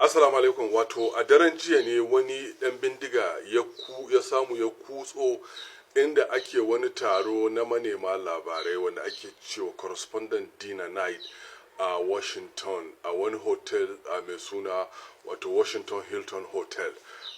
Assalamu alaikum. Wato a daren jiya ne wani dan bindiga ya samu ya kutso inda ake wani taro na manema labarai wanda ake cewa Correspondent Dinner Night a Washington, a wani hotel a mai suna wato Washington Hilton Hotel.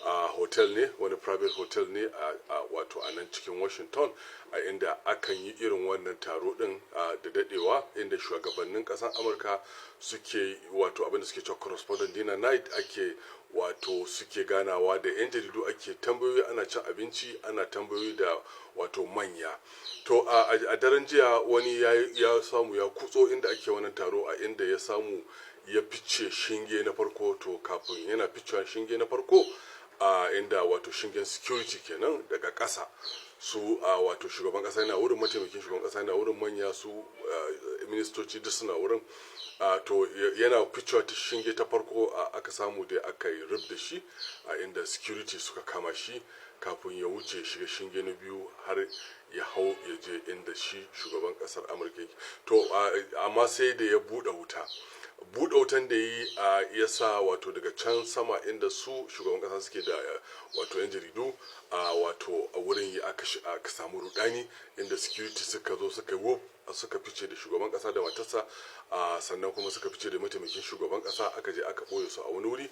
A hotel ne, wani private hotel ne a wato a nan cikin Washington, a inda akan yi irin wannan taro din da dadewa, inda shugabannin kasar Amurka suke wato abinda suke cewa Correspondent Dinner Night, ake wato suke ganawa da 'yan jaridu, ake tambayoyi, ana cin abinci, ana tambayoyi da wato manya. To a daren jiya wani ya samu ya kutso inda ake wannan taro, a inda ya samu ya fice shinge na farko. To kafin yana ficewa shinge na farko, a inda wato shingen security kenan daga ƙasa, su a wato shugaban ƙasa yana wurin, mataimakin shugaban ƙasa yana wurin, manya su ministoci duk suna wurin. To yana ficewa ta shinge ta farko, aka samu dai aka yi rub da shi, a inda security suka kama shi kafin ya wuce shiga shinge na biyu har ya hau ya je inda shi shugaban kasar Amurka yake. To amma sai da ya buɗe wuta. Buɗe wutan da yi ya sa wato daga can sama inda su shugaban kasa suke da wato yan jaridu, a wato a wurin ya aka samu rudani, inda security suka zo suka yi suka fice da shugaban kasa da matarsa, sannan kuma suka fice da mataimakin shugaban kasa, aka je aka ɓoye su a wani wuri,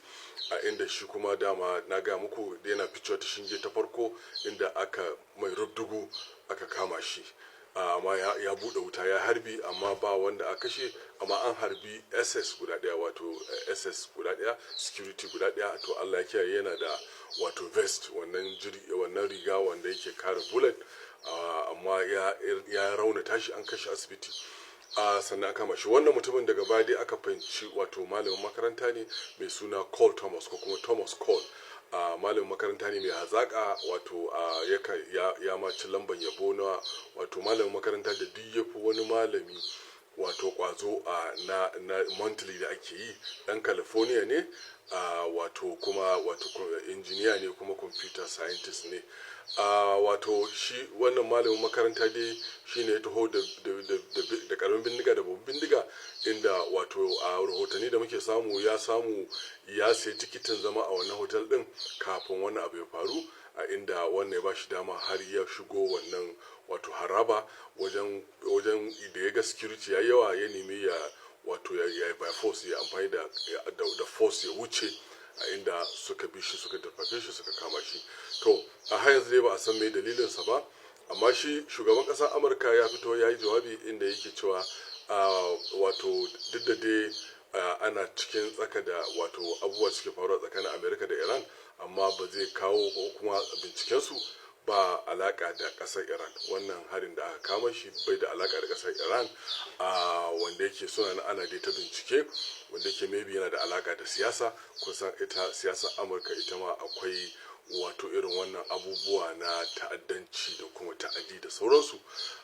a inda shi kuma dama na ga muku yana ficewa ta shinge ta farko inda aka mai rubdugu aka kama shi. Amma ya buɗe wuta, ya harbi, amma ba wanda aka kashe, amma an harbi SS guda ɗaya, wato SS guda ɗaya, security guda ɗaya. To Allah ya kiyaye, yana da wato vest, wannan riga wanda yake kare bullet, amma ya raunata shi, an kashe asibiti, sannan aka kama shi. Wannan mutumin daga baya dai aka fahimci wato malamin makaranta ne mai suna Cole Thomas, ko kuma Thomas Cole. Malamin makaranta ne mai hazaka, wato ya ma ci lamban yabo na wato malamin makaranta da duk ya fi wani malami wato kwazo na monthly da ake yi. Dan California ne, wato kuma wato engineer ne, kuma computer scientist ne. Wato shi wannan malamin makaranta dai shi ne ya taho da karamin bindiga da babban bindiga, inda wato a rahotanni da muke samu ya samu ya sayi tikitin zama a wannan hotel din kafin wannan abu ya faru, a inda wannan ya ba shi dama har ya shigo wannan wato haraba wajen da ya ga security ya yawa, ya nemi ya wato ya by force, ya amfani da force ya wuce, a inda suka bi shi, suka darfafe shi, suka kama shi. To a har yanzu dai ba a san me dalilinsa ba, amma shi shugaban ƙasar Amurka ya fito ya yi jawabi inda yake cewa wato duk da dai ana cikin tsaka da wato abubuwa suke faruwa tsakanin Amerika da Iran, amma ba zai kawo ko kuma bincikensu ba alaka da kasar Iran. Wannan harin da aka kama shi bai da alaka da kasar Iran, a wanda yake suna na ana dai ta bincike, wanda yake maybe yana da alaka da siyasa. Kusan ita siyasar Amurka ita ma akwai wato irin wannan abubuwa na ta'addanci da kuma ta'adi da sauransu,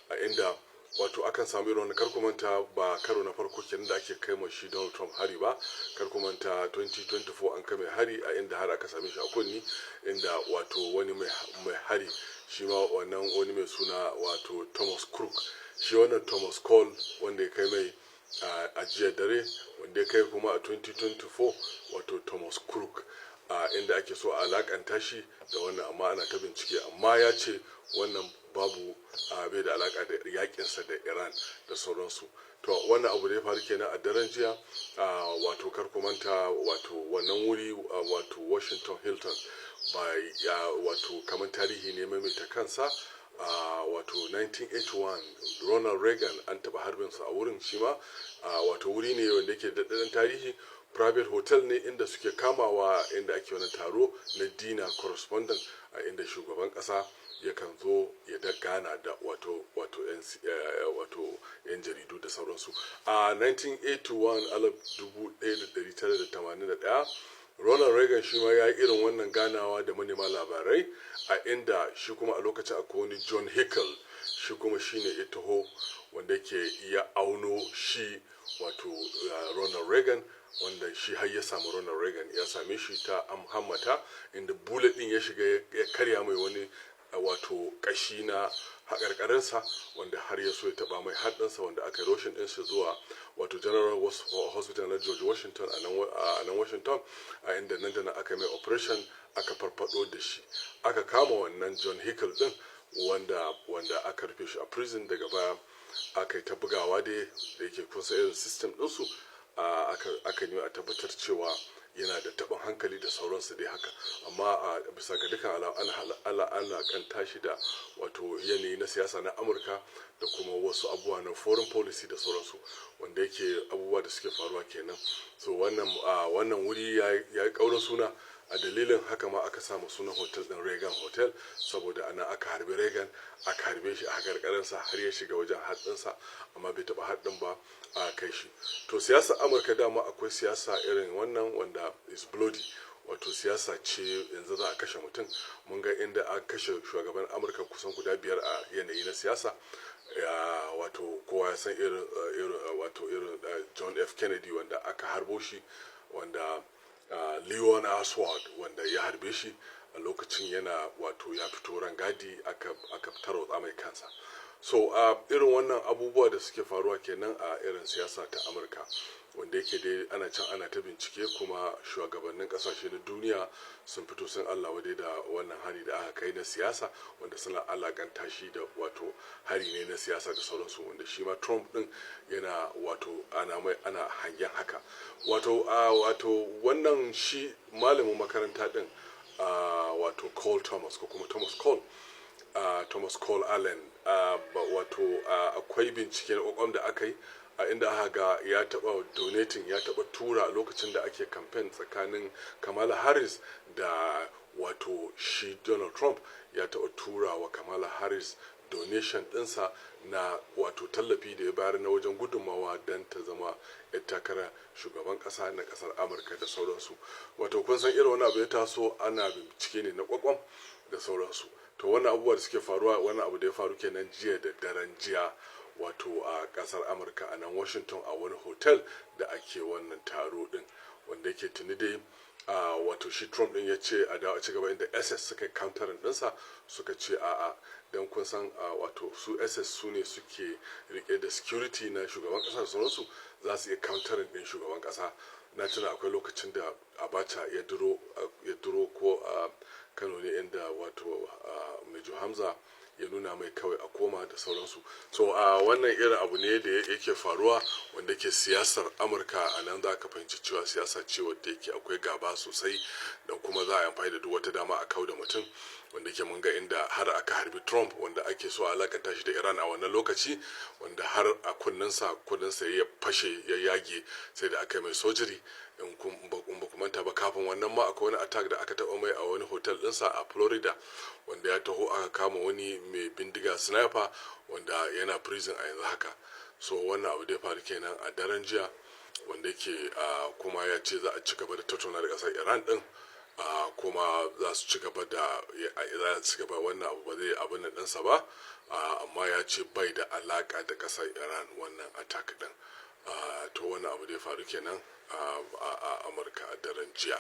a inda wato akan samu irin wannan. Kar ku manta, ba karo na farko kenan da ake kai shi Donald Trump hari ba. Kar ku manta, 2024 an kai mai hari, a inda har aka same shi a kunni, inda wato wani mai hari shi ma wannan wani mai suna wato Thomas Crook. Shi wannan Thomas Cole wanda ya kai mai a jiya dare, wanda ya kai kuma a 2024 wato Thomas Crook, a inda ake so a alakanta shi da wannan, amma ana ta bincike. Amma ya ce wannan babu, bai da alaka da yakinsa da Iran da sauransu. To wannan abu da ya faru kenan a daren jiya. Wato kar ku manta, wato wannan wuri, wato Washington Hilton, ba ya wato kamar tarihi ne maimaita kansa. Wato 1981 Ronald Reagan an taɓa harbinsa a wurin shi ma. Wato wuri ne wanda yake da daɗaɗɗen tarihi, private hotel ne inda suke kamawa, inda ake wani taro na dinner correspondent, a inda shugaban ƙasa yakan zo ya da gana da wato yan jaridu da sauransu. A 1981, 1981, Ronald Reagan shi ma ya yi irin wannan ganawa da manema labarai, a inda shi kuma a lokacin akwai wani John Hickle, shi kuma shine ya taho wanda ke ya auno shi wato Ronald Reagan, wanda shi har ya samu Ronald Reagan, ya same shi ta hammata, inda bullet din ya shiga ya karya mai wani wato kashi na haƙarƙarinsa, wanda har ya so ya taɓa mai haɗinsa, wanda aka yi rushing ɗinsa zuwa wato General Hospital na George Washington a nan Washington, a inda nan da nan aka mai operation, aka farfado da shi. Aka kama wannan John Hickel din, wanda aka rufe shi a prison. Daga baya aka yi ta bugawa dai, da yake kusa irin system ɗinsu, aka nemi a tabbatar cewa yana da taɓin hankali da sauransu dai haka. Amma a bisa ga dukkan ala ana kan tashi da wato yanayi na siyasa na Amurka da kuma wasu abubuwa na foreign policy da sauransu, wanda yake abubuwa da suke faruwa kenan. So wannan wuri ya yi ƙaurin suna. A dalilin haka ma aka samu sunan hotel din Reagan Hotel, saboda ana aka harbi Reagan, aka harbe shi a hakarkarinsa har ya shiga wajen haɗinsa, amma bai taɓa haɗin ba a kai shi. To, siyasar Amurka dama akwai siyasa irin wannan wanda is bloody, wato siyasa ce yanzu za a kashe mutum. Mun ga inda an kashe shugaban Amurka kusan guda biyar a yanayi na siyasa. Ya wato kowa ya san irin wato irin John F Kennedy wanda aka harbo shi, wanda Leon Oswald wanda ya harbe shi a lokacin yana wato ya fito rangadi, aka tarwatsa mai kansa. So irin wannan abubuwa da suke faruwa kenan a irin siyasa ta Amurka, wanda yake dai ana can ana ta bincike, kuma shugabannin kasashe na duniya sun fito sun Allah wadai da wannan hari da aka kai na siyasa, wanda suna alakanta shi da wato hari ne na siyasa da sauransu, wanda shi ma Trump din yana wato ana mai ana hangen haka. Wato wannan shi malamin makaranta din, wato Cole Thomas ko kuma Thomas Cole, Thomas Cole Allen, wato akwai bincike na kwakwam da aka yi a inda aka ga ya taba donating, ya taba tura lokacin da ake campaign tsakanin Kamala Harris da wato shi Donald Trump, ya taba tura wa Kamala Harris donation ɗinsa na wato tallafi da ya bayar na wajen gudunmawa don ta zama 'yar takara shugaban ƙasa na ƙasar Amurka da sauransu. Wato kun san irin wani abu ya taso, ana bincike ne na kwakwam da sauransu. To, wannan abubuwa da suke faruwa, wannan abu da ya faru kenan jiya da daren jiya, wato a kasar Amurka a nan Washington, a wani hotel da ake wannan taro din, wanda yake tuni dai wato shi Trump din ya ce a dawo a ci gaba, inda SS suka countering dinsa, suka ce a'a, don kun san wato su SS su ne suke rike da security na shugaban kasa da sauransu, za su iya countering din shugaban kasa. Na tuna akwai lokacin da Abacha ya duro ko a Kano ne, inda wato Major Hamza ya nuna mai kawai a koma da sauransu. So a wannan irin abu ne da yake faruwa, wanda ke siyasar Amurka a nan za ka fahimci cewa siyasa ce wadda yake akwai gaba sosai, da kuma za a yi amfani da duk wata dama a kau da mutum, wanda ke mun ga inda har aka harbi Trump, wanda ake so a alakanta shi da Iran a wannan lokaci, wanda har a kunnensa ya fashe, ya yage, sai da aka yi mai surgery. In ba ku manta ba, kafin wannan ma akwai wani attack da aka taɓa mai a wani hotel ɗinsa a Florida, wanda ya taho aka kama wani mai bindiga sniper, wanda yana prison a yanzu haka. So wannan abu da ya faru kenan a daren jiya, wanda yake kuma ya ce za a ci gaba da tattauna da ƙasar Iran ɗin, kuma za su ci gaba da za su gaba, wannan abu ba zai abin nan ɗinsa ba, amma ya ce bai da alaƙa da ƙasar Iran wannan attack ɗin. To, wannan abu da ya faru kenan a Amurka a daren jiya.